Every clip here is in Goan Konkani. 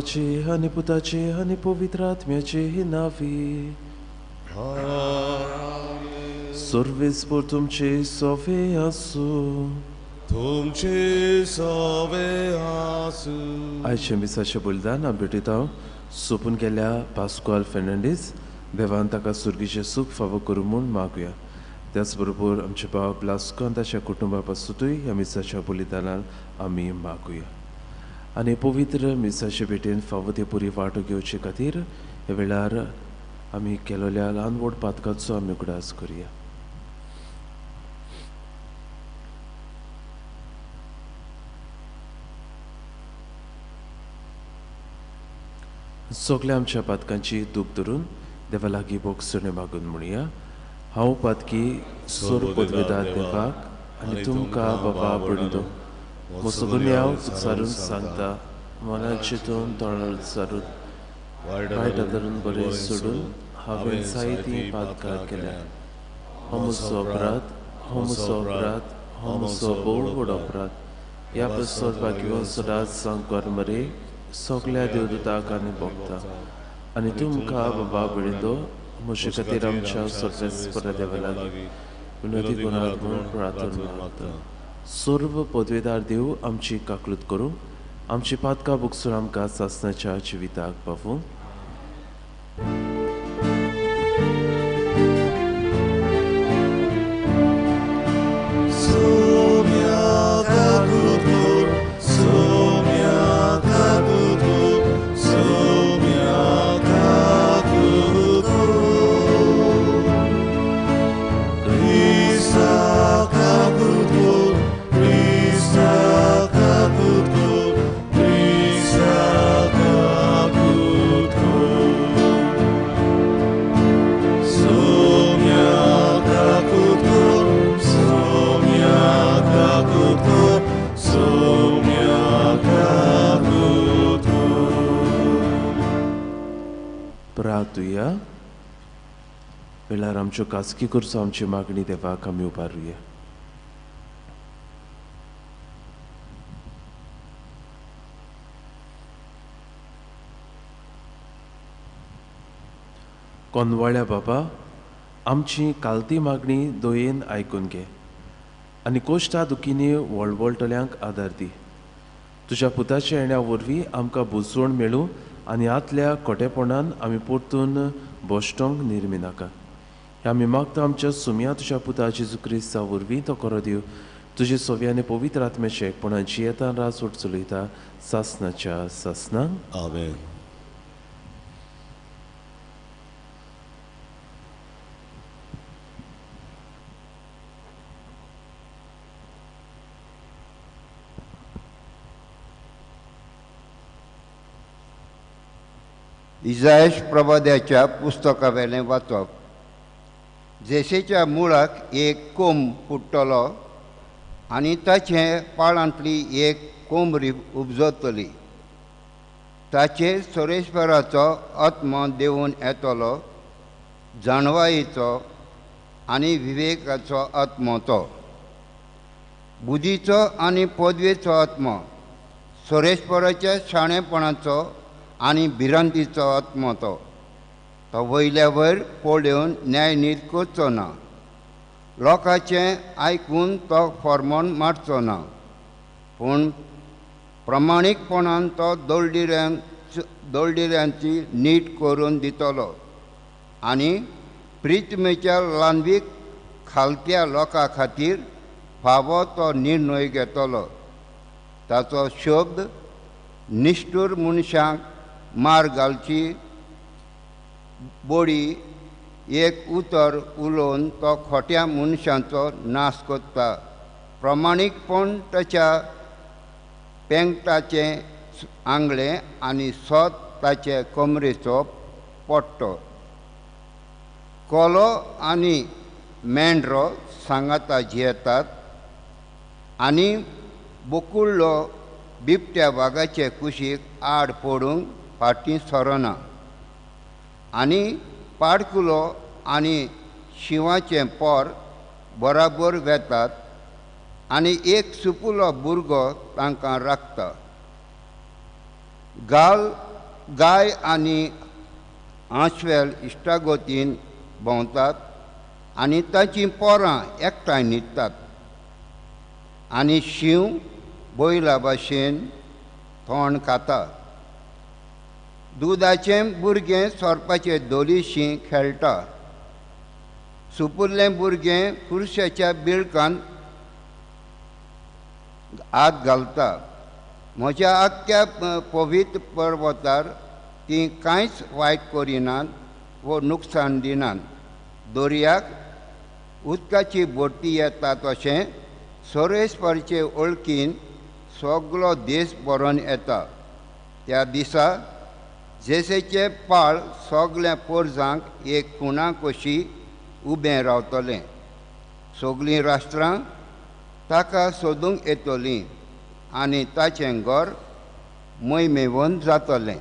बापाची आनी पुताची आनी पवित्र आत्म्याची नावी. सर्वेस्पर तुमचे सोवे आसूं. तुमचे सोवे आसूं. आयचे मिसाचें बलिदान आमी भेटयता सोंपून गेल्या पास्कुआल फेर्नांडीस. देवान ताका सुर्गीचें सूख फावो करूं म्हूण मागुया. त्याच बरोबर आमचे भाव ब्लास्को आनी ताच्या कुटुंबा पासतूय ह्या मिसाच्या बलिदानान आमी मागुया. आनी पवित्र मिसाचे भेटेन फावो ते पुरी वांटो घेवचे खातीर ह्या वेळार आमी केलोल्या ल्हान व्हड पातकाचो आमी उगडास करुया. सगल्या आमच्या पातकांची दूख धरून देवा लागीं बोगसणे मागून म्हणया. हांव पातकी सोर पदवेदार देवाक आनी तुमकां बाबा भयणीनो म्हजो गुन्यांव उच्चारून सांगता. मनान चिंतून तोंडार उच्चारून वायट धरून बरें सोडून हांवें जायतीं पातकां केल्यात. हो म्हजो अपराध, हो म्हजो अपराध, हो म्हजो भोव व्हड अपराध. ह्या पासत भाग्यवंत सदांच सांगकार मरे सगल्या देवदूताक आनी भोगता आनी तुमकां बाबा भयणीनो म्हजे खातीर आमच्या सर्वेस्परा देवा लागीं विनोदी गुणांत म्हूण प्रार्थना मागता. सर्व पदवेदार देव आमची काकलूत करूं, आमची पातकां भोगसून आमकां सासणाच्या जिविताक पावूं. प्रार्थुया. वेळार आमच्यो खासगी करचो आमची मागणी देवाक आमी उबारुया. कोनवाळ्या बाबा, आमची कालती मागणी दयेन आयकून घे आनी कोश्टा दुखींनी वळवळटल्यांक आदार दी. तुज्या पुताच्या येण्या वरवीं आमकां बुजवण मेळूं आनी आतल्या कोटेपणान आमी परतून भश्टोंक निर्मिनाका. ह्या आमी मागता आमच्या सुमया तुज्या पुता जेजू क्रिस्ता वरवीं तो करो दिव. तुजे सोव्याने पवित्र आत्म्याचे एकपणान जियेतान राजवट चलयता सासनाच्या सासनाक. आमेन. इजायश प्रबोध्याच्या पुस्तकावेलें वाचप. जेसेच्या मुळाक एक कोंब फुट्टलो आनी ताचे पाळांतली एक कोंबरी उपजतली. ताचेर सोरेश्वराचो आत्मो देंवून येतलो, जाणवायेचो आनी विवेकाचो आत्मो तो, बुद्धीचो आनी पदवेचो आत्मो, सोरेश्वराच्या शाणेपणाचो आनी भिरांतीचो आत्मो तो. तो वयल्या वयर पळोवन न्यायनीत करचो ना, लोकांचें आयकून तो फॉर्मोन मारचो ना, पूण प्रमाणीकपणान तो दळडिऱ्यांची नीट करून दितलो आनी प्रितमेच्या लांबीक खालत्या लोकां खातीर फावो तो निर्णय घेतलो. ताचो शब्द निश्ठूर मनशांक मार घालची बोडी, एक उतर उलोवन तो खोट्या मनशांचो नाश करता. प्रमाणीकपण ताच्या पेंगटाचें आंगलें आनी सत ताचे कमरेचो पट्टो. कोलो आनी मेंढरो सांगाता जियेतात आनी बोकुळ्ळो बिबट्या वागाचे कुशीक आड पडूंक फाटीं सरना आनी पाडकुलो आनी शिंवाचें पोर बराबर वेतात आनी एक सुपुलो भुरगो तांकां राखता. गाल गाय आनी आंशवेल इश्टागतीन भोंवतात आनी ताचीं पोरां एकठांय न्हिदतात आनी शींव बैला भाशेन तोंड खाता. दुदाचें भुरगें सोरपाचे धोलीशी खेळटा. सुपुल्लें भुरगें पुरुशाच्या बिळकान हात घालता. म्हज्या आख्ख्या पवित्र पर्वतार तीं कांयच वायट करिनात वो नुकसान दिनात. दर्याक उदकाची भरती येता तशें सोरेस्परचे वळखीन सगलो देश भरून येता. त्या दिसा जेसेचें पाळ सगल्या पोरजांक एक खुणा कशी उबें रावतलें. सगळीं राष्ट्रां ताका सोदूंक येतलीं आनी ताचें घर मैमेवन जातलें.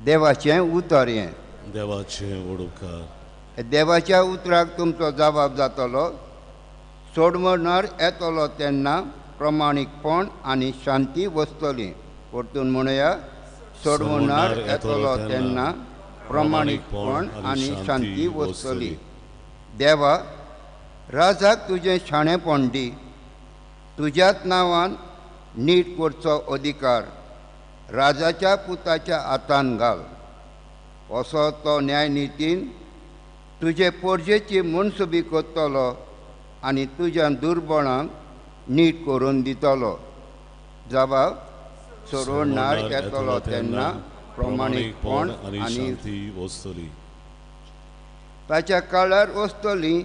देवाचें उतर हें. देवाचें उडकार. देवाच्या उतराक तुमचो जबाब जातलो. सोडमणार येतलो तेन्ना प्रमाणीकपण आनी शांती वसतली. परतून म्हणया, सोडमणार येतलो तेन्ना प्रमाणीकपण आनी शांती वसतली. देवा, राजाक तुजें शाणेपण दी. तुज्याच नांवान नीट करचो अधिकार राजाच्या पुताच्या हातान घाल. असो तो न्यायनितीन तुजे पोरजेची मनसुबी करतलो आनी तुज्या दुर्बळांक नीट करून दितलो. जबाब सोडवणार येतलो तेन्ना प्रमाणीकपण आनी शांती वसतली. ताच्या काळार वसतली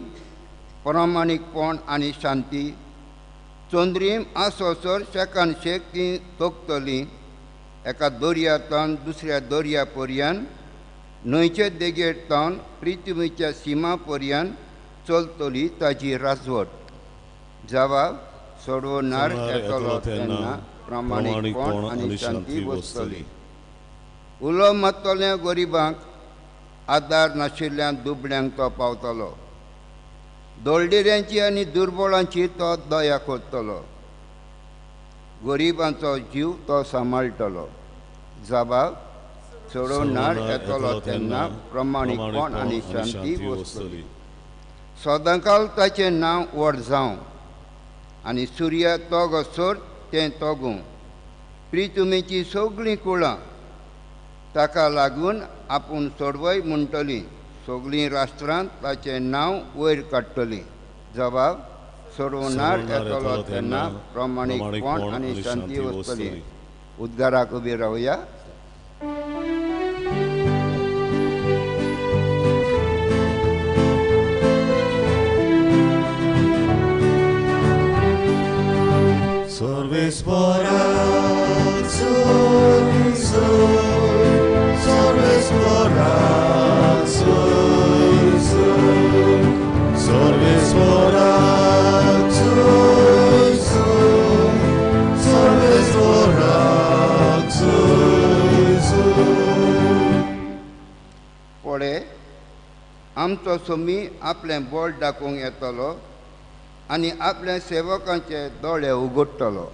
प्रमाणीकपण आनी शांती. चंद्रीम आसोसर शेकान शेक ती तोखतली. एका दर्यांतल्यान दुसऱ्या दर्या पर्यंत, न्हंयचे देगेर तावन पृथ्वीच्या सीमा पर्यंत चलतली ताची राजवट. जबाब सोडवणार येतलो तेन्ना प्रमाणीकपण आनी शांती वसतली. उलो मारतल्या गरिबांक आदार नाशिल्ल्या दुबळ्यांक तो पावतलो. दोळडिऱ्यांची आनी दुर्बळांची तो दया करतलो. गरिबांचो जीव तो सांबाळटलो. जबाब सोडवणार येतलो तेन्ना प्रमाणीकपण आनी शांती वसतली. सदांकाल ताचें नांव व्हड जावं आनी सुर्या तोगसर तें तोगूं. प्रितुमेची सगळीं कुळां ताका लागून आपूण सोडवय म्हणटलीं. सगळीं राष्ट्रां ताचें नांव वयर काडटलीं. जबाब सोडवणार येतलो तेन्ना प्रमाणीकपण आनी शांती वसतली. उद्गाराक उबी रावया. पळे, आमचो सोमी आपलें बोल दाखोवंक येतलो आनी आपल्या सेवकांचे दोळे उगडटलो.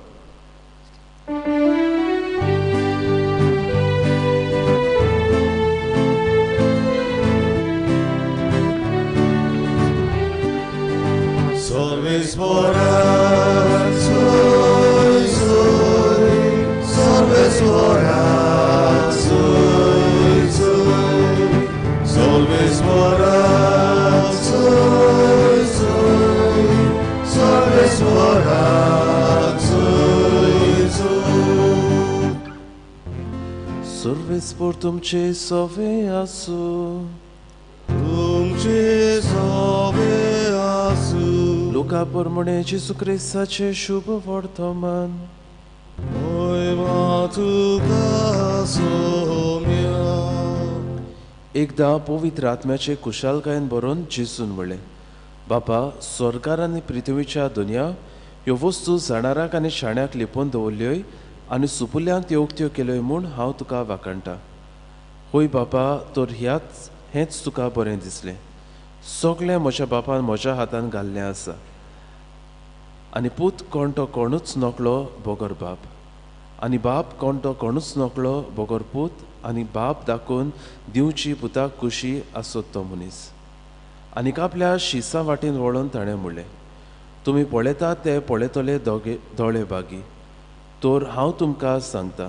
सर्वेस्पर तुमचे सवे आसूं. तुमचे सवे आसूं. लुका प्रमाणे जेजू क्रिस्ताचें शुभ वर्तमान. एकदां पवित्र आत्म्याचे कुशालकायेन बरोवन जेजून म्हणलें, बापा, स्वर्गार आनी पृथ्वीच्या दुनिया ह्यो वस्तू जाणाराक आनी शाण्याक लिपोवन दवरल्योय आनी सुपुल्यांक त्यो उक्त्यो केल्यो म्हूण हांव तुका वाखाणटा. हय बापा, तर ह्याच हेंच तुका बरें दिसलें. सगळें म्हज्या बापान म्हज्या हातान घाल्लें आसा आनी पूत कोण तो कोणूच नकळो बगर बाप, आनी बाप कोण तो कोणूच नकळो बगर पूत आनी बाप दाखोवन दिवची पुताक कुशी आसत तो मनीस. आनीक आपल्या शिसा वाटेन वळोन ताणें म्हणलें, तुमी पळयतात ते पळयतले दोगे दोळे बागी, तर हांव तुमकां सांगता,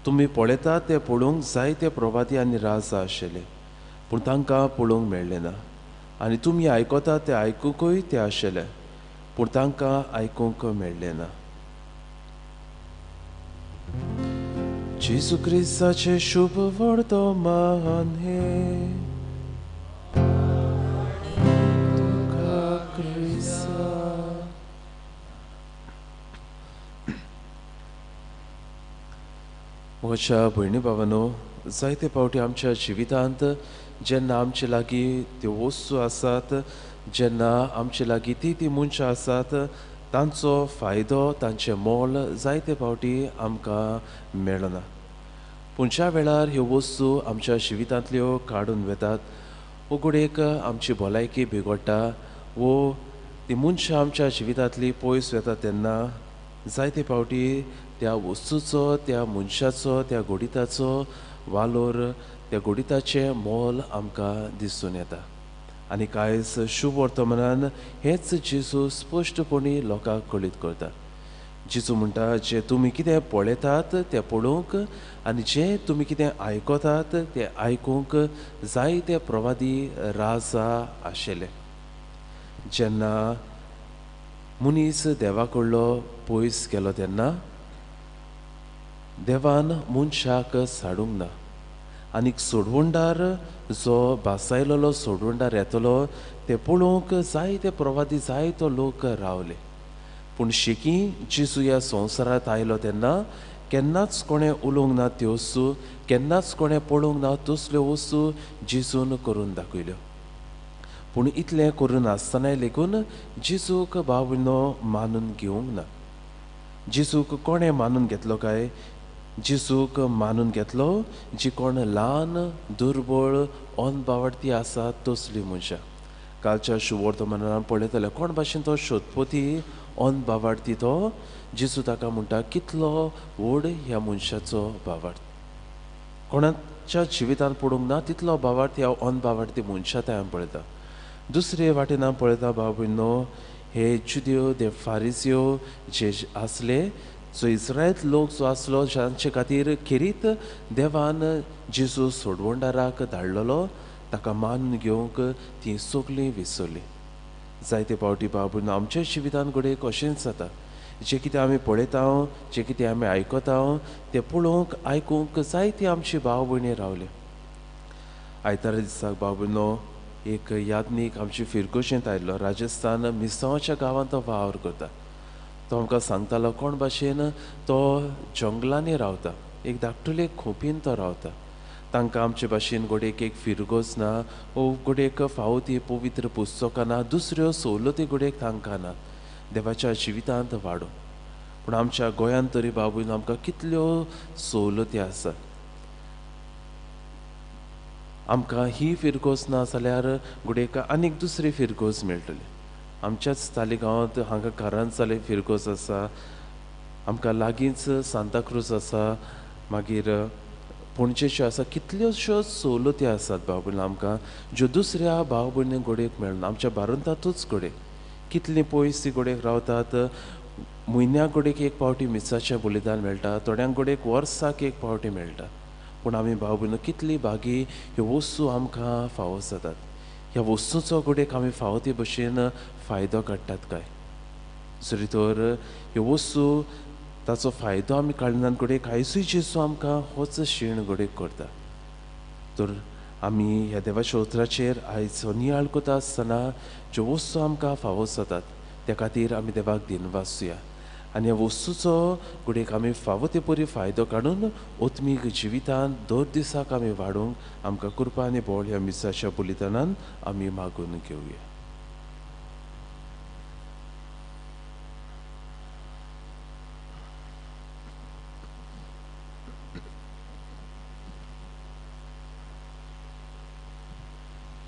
तुमी पळयतात ते पळोवंक जायते प्रवादी आनी राजा आशिल्ले, पूण तांकां पळोवंक मेळ्ळें ना. आनी तुमी आयकतात ते आयकुकूय ते आशिल्ले, पूण तांकां आयकूंक मेळ्ळें ना. जेजू क्रिस्ताचें शुभ वर्तमान हें. तुका क्रिस्ता. म्हज्या भयणी भावांनो, जायते फावटी आमच्या जिवितांत जेन्ना आमचे लागीं त्यो वस्तू आसात, जेन्ना आमचे लागीं ती ती मनशां आसात, तांचो फायदो, तांचें मोल जायते फावटी आमकां मेळना. पूण ज्या वेळार ह्यो वस्तू आमच्या जिवितांतल्यो काडून वेतात, उगडेक आमची भलायकी बिगडटा वो ती मनशां आमच्या जिवितांतली पयस वेता, तेन्ना जायते फावटी त्या वस्तूचो, त्या मनशाचो, त्या घडिताचो वालोर, त्या घडिताचें मोल आमकां दिसून येता. आनी कांयच शुभ वर्तमानान हेच जेजू स्पश्टपणी लोकांक कळीत करता. जेजू म्हणटा, जे तुमी कितें पळयतात तें पळोवंक आनी जे तुमी कितें आयकतात तें आयकूंक जायते प्रवादी राजा आशिल्ले. जेन्ना मनीस देवा कडलो पयस गेलो तेन्ना देवान मनशाक साडूंक ना, आनीक सोडवणदार जो भासायलेलो सोडवणदार येतलो ते पळोवंक जायते प्रवादी, जायतो लोक रावले. पूण शेकी जेजू ह्या संवसारांत आयलो तेन्ना केन्नाच कोणें उलोवंक ना त्यो वस्तू, केन्नाच कोणें पळोवंक ना तसल्यो वस्तू जेजून करून दाखयल्यो. पूण इतलें करून आसतनाय लेगून जेजूक भावनो मानून घेवंक ना. जेजूक कोणें मानून घेतलो काय? जेजूक मानून घेतलो जी कोण ल्हान, दुर्बळ, अनबावडती आसा तसली मनशां. कालच्या शुभवर्तमानान पळयतले कोण भाशेन तो शोधपती अनबावाडती, तो जेजू ताका म्हणटा कितलो व्हड ह्या मनशाचो भावार्थ. कोणाच्या जिवितांत पडूंक ना तितलो भावार्थ ह्या अनबावाडती मनशा ते आमी पळयता. दुसरे वाटेन आमी पळयता भाव भयणो, हे जुदियो ते फारिजियो जे आसले, जो इस्रायल लोक जो आसलो, जांचे खातीर खेरीत देवान जेजू सोडवणदाराक धाडलेलो, ताका मान घेवंक ती सगळीं विसरली. जायते फावटी बाबून आमच्या जिवितांत घडये अशेंच जाता, जें कितें आमी पळयता, जें कितें आमी आयकता तें पळोवंक आयकूंक जायती आमची भाव भयणी रावली. आयतारा दिसाक भाव भयणो एक याज्ञीक आमची फिरगोशेंत आयलो. राजस्थान मिसांवाच्या गांवांत तो वावर करता. तो आमकां सांगतालो कोण भाशेन तो जंगलांनी रावता, एक धाकटुले खोपीन तो रावता. तांकां आमचे भाशेन घडयेक एक फिरगोज ना, वो घडयेक फावो ती पवित्र पुस्तकां ना, दुसऱ्यो सवलती घडयेक तांकां ना देवाच्या जिवितांत वाडूं. पूण आमच्या गोंयांत तरी बाबून आमकां कितल्यो सवलती आसात. आमकां ही फिरगोज ना जाल्यार घडयेक आनीक दुसरी फिरगोज मेळटली. आमच्याच तालिगांवांत हांगा कारांचाले फिरगोज आसा, आमकां लागींच सांताक्रूज आसा, मागीर पणजेच्यो आसा, कितल्योश्यो सवलती आसात भाव भयण आमकां ज्यो दुसऱ्या भाव भयणी घडयेक मेळना. आमच्या भारतांतूच घडये कितलीं पयस ती घडयेक रावतात, म्हयन्याक घडयेक एक फावटी मिसाचें बलिदान मेळटा, थोड्यांक घडयेक वर्साक एक फावटी मेळटा. पूण आमी भाव भयण कितली भागी ह्यो वस्तू आमकां फावो जातात. ह्या वस्तूचो घडयेक आमी फावो ते भशेन फायदो काडटात काय? जरी तर ह्यो वस्तू ताचो फायदो आमी काडनात, घडयेक आयजूय जेजू आमकां होच शीण घडयेक करता. तर आमी ह्या देवाच्या उतराचेर आयज नियाळ करता आसतना ज्यो वस्तू आमकां फावो जातात त्या खातीर आमी देवाक दिनवासुया आनी ह्या वस्तूचो घडयेक आमी फावो ते परी फायदो काडून आत्मीक जिवितांत दर दिसाक आमी वाडूंक आमकां कृपा आनी बळ ह्या मिसाच्या बलिदानान आमी मागून घेवया.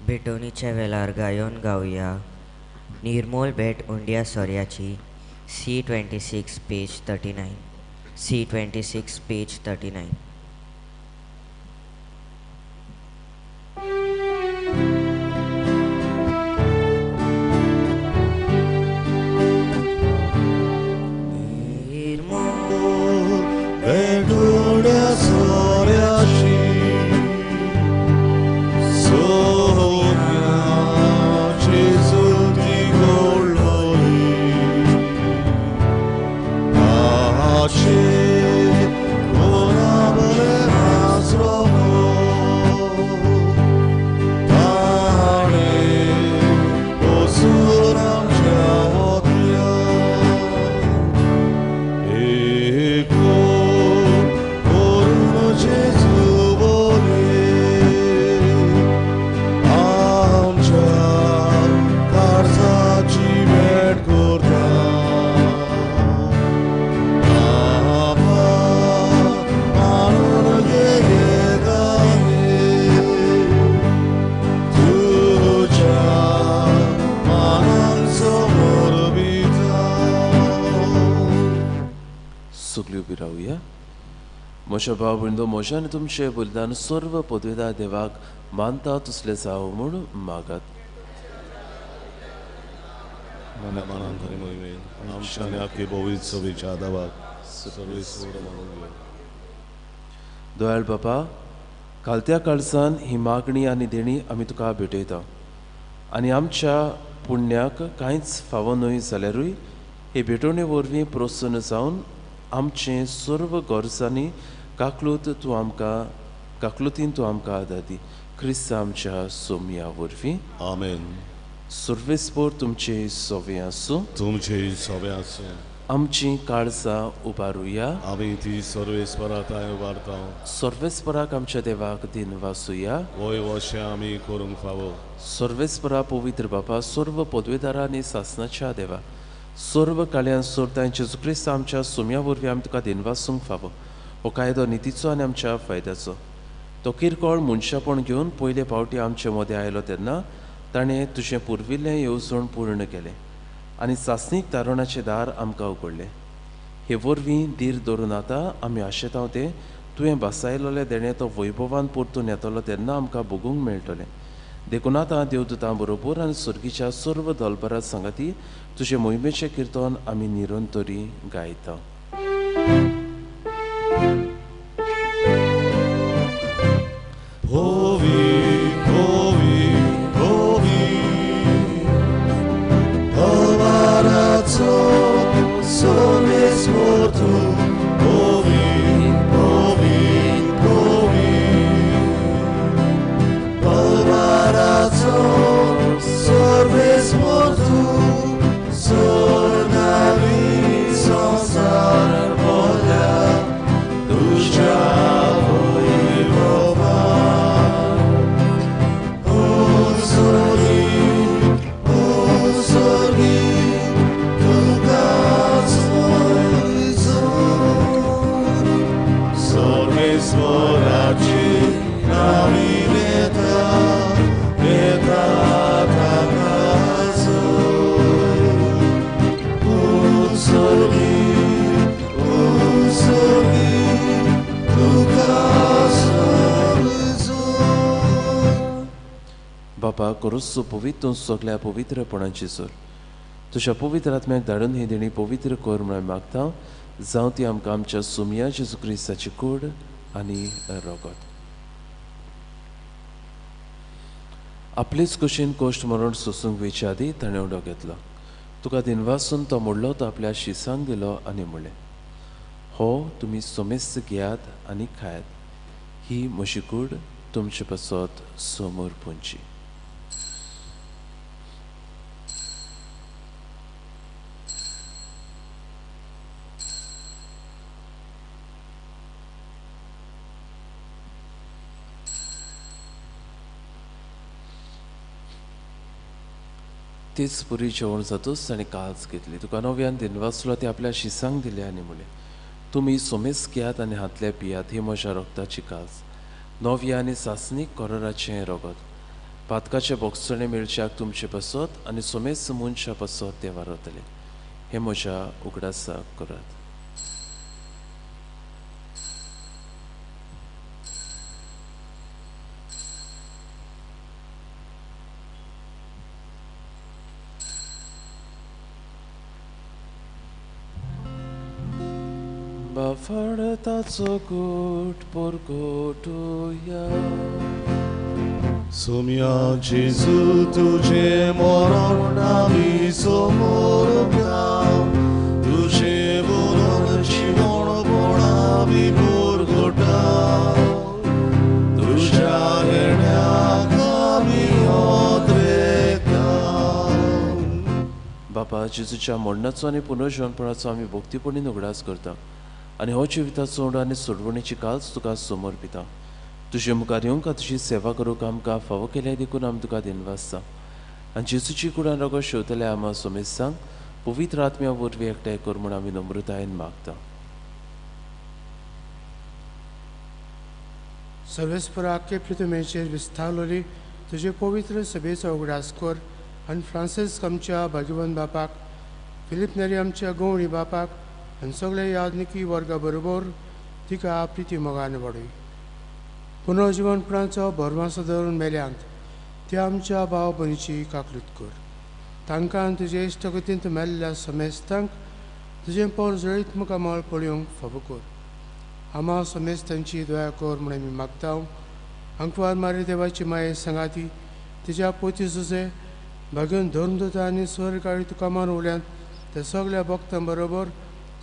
भेटवणीच्या वेळार गायोन गावया निर्मोल भेट उंडिया सोऱ्याची C 26 page 39. C26, page 39. म्हज्या भाव भयणींनो, म्हज्या आनी तुमचें बलिदान सर्व पदवेदार देवाक मानता तसलें जावं म्हूण मागात. दयाळ बापा, कालत्या काळसान ही मागणी आनी देणी आमी तुका भेटयता आनी आमच्या पुण्याक कांयच फावो न्हय जाल्यारूय हे भेटवणे वरवीं प्रसन्न जावन आमचें सर्व गरजांनी काकलूत तूं आमकां काकलुतीन तूं आमकां आदार दी. क्रिस्त आमच्या सोमया वरवीं. आमेन. सर्वेस्पोर तुमचे सोवे आसूं. तुमचे सोवे आसूं. आमची काळजां उबारुया. आमी ती सर्वेस्परा थांय उबारता. सर्वेस्पराक आमच्या देवाक दिनवासुया. वय वशें आमी करूंक फावो. सर्वेस्परा पवित्र बापा, सर्व पदवेदारा आनी सासनाच्या देवा, सर्व काल्यान सोरताय जेजू क्रिस्त आमच्या सोम्या वरवीं आमी तुका दिनवासूंक फावो. हो कायदो नितीचो आनी आमच्या फायद्याचो. तो किरकोळ मनशापण घेवन पयले फावटी आमचे मदें आयलो तेन्ना ताणें तुजें पुर्विल्लें येवजण पूर्ण केलें आनी सासणीक तारणाचें दार आमकां उगडलें. हे वरवीं धीर धरून आतां आमी आशेतांव तें तुवें बसायलोलें देणें तो वैभवान परतून येतलो तेन्ना आमकां भोगूंक मेळटलें. देखून आतां देवदूतां बरोबर आनी सर्गीच्या सर्व दलबरा सांगाती तुजे मोहिमेचें किर्तन आमी निरंतरी गायता. बापा, करुसो पवित्र सगल्या पवित्रपणाची सोर तुज्या पवित्र आत्म्याक धाडून ही देणी पवित्र कर म्हूण मागता. जावं ती आमकां आमच्या सुमया जेजू क्रिस्ताची कूड आनी रगत. आपलेच कुशीन कोश्ट मरण सोसूंक वेचे आदी ताणें उडो घेतलो. तुका दिनवासून तो मोडलो, तो आपल्या शिसांक दिलो आनी म्हणलें, हो तुमी सोमेस्त घेयात आनी खायात, ही म्हजी कूड तुमचे पासत समोर पुंची. तीच पुरी जेवण जातूच ताणें काज घेतली. तुका नव्यान दिनवासलो, ती आपल्या शिसांक दिले आनी म्हणलें, तुमी सोमेस घेयात आनी हातले पियात, ही म्हज्या रगताची काज, नव्या आनी सासणीक कोराचें रगत. पातकाचे बोगसणे मेळच्याक तुमचे पासत आनी सोमेस मनशा पासत तें वारतलें. हें म्हज्या उगडासाक करात. बाफाडताचो गोट पोरगोटुया. सोम्या जेजू तुझे मरण आमी समर्पया, तुझे मरण जिवणपण आमी पुरगोटा, तुझ्या येण्याक आमी ओद्रेता. बापा, जेजूच्या मरणाचो आनी पुनर्जिवनपणाचो आमी भक्तीपणी उगडास करता आनी हो जिविताचो उंडो आनी सोडवणीची काल्स तुका समर्पिता. तुजे मुखार येवंक तुजी सेवा करूंक आमकां फावो केल्या देखून आमी तुका दिनवासता आनी जेजूची कुडान रोगो शेवतल्या आमा सोमेस्तांक पवित्र आत्म्या वरवीं एकठांय कर म्हूण आमी नम्रतायेन मागता. सर्वेस्पराके पृथ्वीचेर विस्तारलोली तुजे पवित्र सभेचो उगडास कर आनी फ्रांसीस आमच्या भाग्यवंत बापाक, फिलीप नेरी आमच्या गवळी बापाक आनी सगळे याज्ञिकी वर्गा बरोबर तिका प्रिती मोगान वाडय. पुनर्जिवनपणाचो भरमासो धरून मेल्यांत त्या आमच्या भाव भयणीची काकलूत कर. तांकां तुजे इश्टगतींत मेल्ल्या समेस्तांक तुजें पोर जळीत मुखामळ पळोवंक फावो कर. आमा समेस्तांची दया कर म्हूण आमी मागता. अंकवार मारी देवाची माये सांगाती तिज्या पोती सुसे भाग्योन धर्मदूत आनी स्वर्गाळी तुका मान उरल्यांत त्या सगळ्या भक्तां बरोबर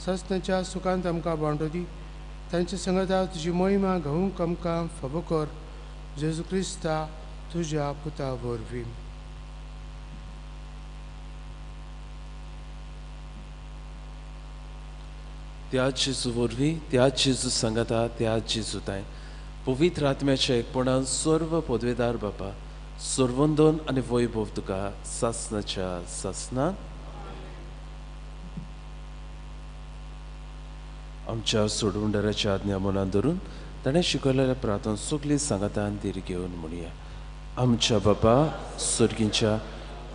सस्नाच्या सुखांत आमकां बांडो दी. तांचे संगता तुजी मोहिमा घेवंक आमकां फावो कर. जेजू क्रिस्ता तुज्या पुता वरवीं. त्याच जेजू वरवीं, त्याच जेजू सांगाता, त्याच जेजू ताय पवित्र आत्म्याच्या एकपणान सर्व पदवेदार बापा, सर्वंदन आनी वैभव तुका सासनाच्या सासना. आमच्या सोडवणदाराच्या आज्ञा मनान धरून ताणें शिकयलेल्या प्रार्थना सगळी सांगातान धीर घेवन म्हणया. आमच्या बापा सर्गींच्या,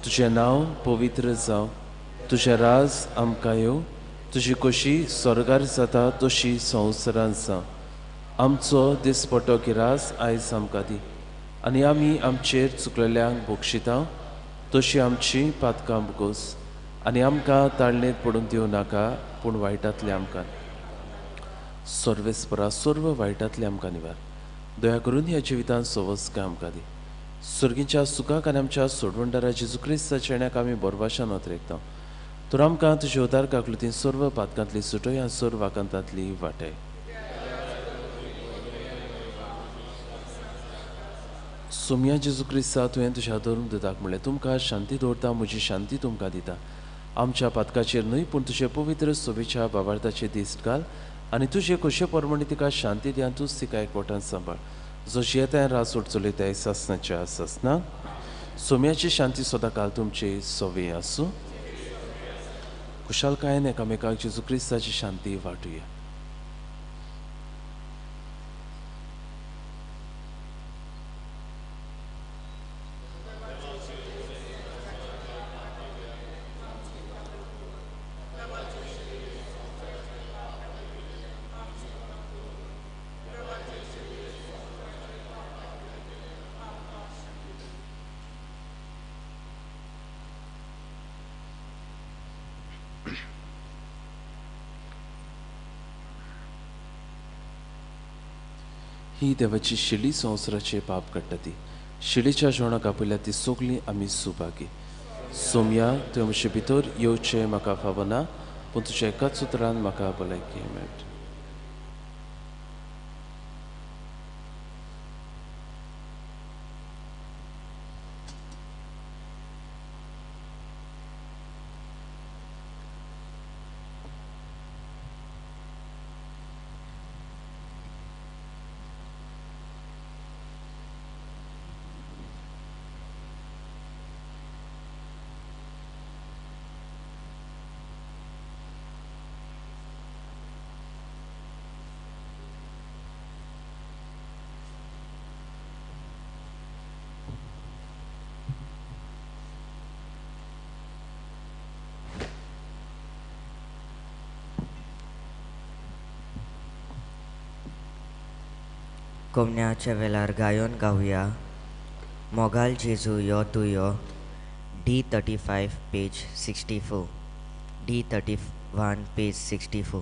तुजें नांव पवित्र जावं, तुजें राज आमकां येवं, तुजी कशी स्वर्गार जाता तशी संवसारांत जावं. आमचो दिसपटो गिरास आयज आमकां दी आनी आमी आमचेर चुकलेल्यांक बक्षिता तशी आमची पातकां बोगोस आनी आमकां ताळणेंत पडूंक दिवं नाका, पूण वायटांतलें आमकां सर्वेस्परा सर्व वायटांतलें आमकां निवार. दया करून ह्या जिवितांत सवस्काय आमकां दी. सर्गीच्या सुखाक आनी आमच्या सोडवणदारा जेजू क्रिस्ताच्या येण्याक आमी बोरवाशान अतरेकता. तर आमकां तुजे उदार काकलुतीन सर्व पातकांतली सुटय आनी सर्व आकांतांतली वाटय. सोम्या जेजू क्रिस्ता, तुवें तुज्या धर्म दुताक म्हणलें, तुमकां शांती दवरता, म्हजी शांती तुमकां दिता. आमच्या पातकाचेर न्हय पूण तुजे पवित्र सोबेच्या बाबार्थाचे दीस घाल आनी तुजे खोशे प्रमाणे तिका शांती दी आनी तूंच तिका एकवटान सांबाळ. जो जियेता राज चलयताय सासनाच्या सासना. सोम्याची शांती सदांकाल तुमचे सोवे आसूं. खुशालकायेन एकामेकाक जेजू क्रिस्ताची शांती वांटुया. ही देवाची शिली संवसाराचे पाप काडटा ती शिलीच्या जेवणाक आपयल्या ती सगळीं आमी सुभागी. सोम्या, तुवें म्हजे भितर येवचें म्हाका फावना, पूण तुज्या एकाच उतरान म्हाका भलायकी मेळटा. कोमण्याच्या वेळार गायोन गावया मोगाल जेजू यो तूं यो. D35 page 64, D31 page 64.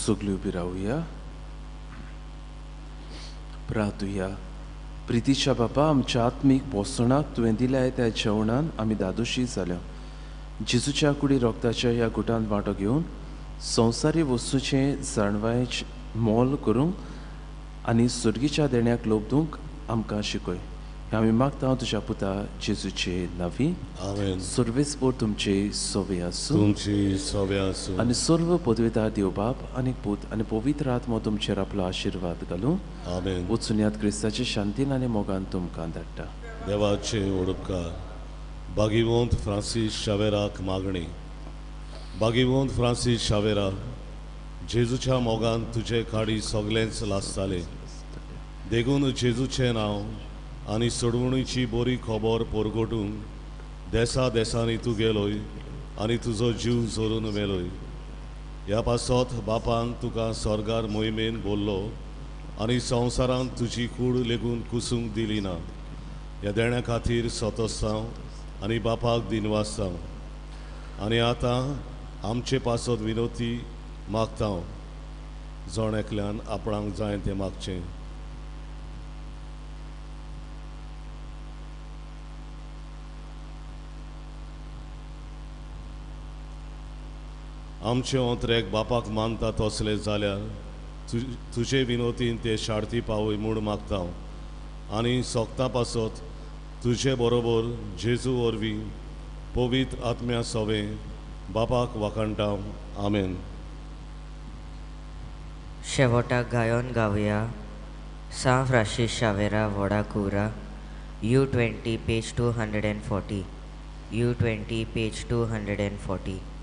सगळी उबी रावया. प्रार्थुया. प्रितीच्या बापा, आमच्या आत्मीक पोसणाक तुवें दिल्या त्या जेवणान आमी दादोशी जाल्या. जेजूच्या कुडी रोगताच्या ह्या गुटांत वांटो घेवन संवसारी वस्तूचें जाणवायेचें मोल करूंक आनी सुर्गीच्या देण्याक लोबदूंक आमकां शिकय. आमी मागता तुज्या पुता जेजूचे नांवी. आमेन. सर्वेस्पोर तुमचे सोवे आसूं. तुमची सोवे आसूं. आनी सर्व पदवेदार देव बाप आनी पूत आनी पवित्र आत्मो तुमचेर आपलो आशिर्वाद घालूं. आमेन. वचून याद क्रिस्ताचे शांतीन आनी मोगान तुमकां धाडटा. देवाचे ओडपकार भागीवंत फ्रांसीस शावेराक मागणी. भागीवंत फ्रांसीस शावेरा, जेजूच्या मोगान तुजे काडी सगळेंच लासताले, देखून जेजूचें नांव आनी सोडवणीची बरी खबर परगटूंक देसा देसांनी तूं गेलोय आनी तुजो जीव जोरून मेलोय. ह्या पासत बापान तुका स्वर्गार मोहिमेन बोल्लो आनी संवसारांत तुजी कूड लेगून कुसूंक दिली ना. ह्या देण्या खातीर सोतोस्तांव आनी बापाक दिनवासतांव आनी आतां आमचे पासत विनोती मागतांव. जण एकल्यान आपणाक जाय तें मागचें. आमचे ओंत्रेक बापाक मानता तसले जाल्यार तुजे विनोतीन ते शार्ती पावय म्हूण मागता आनी सोगता पासत तुजे बरोबर जेजू वरवीं पवित्र आत्म्या सवें बापाक वाखाणटा. आमेन. शेवटाक गायोन गावया सांव फ्रांसीस शावेरा व्हडा कुवरा. U20 page 240. U20 page 240.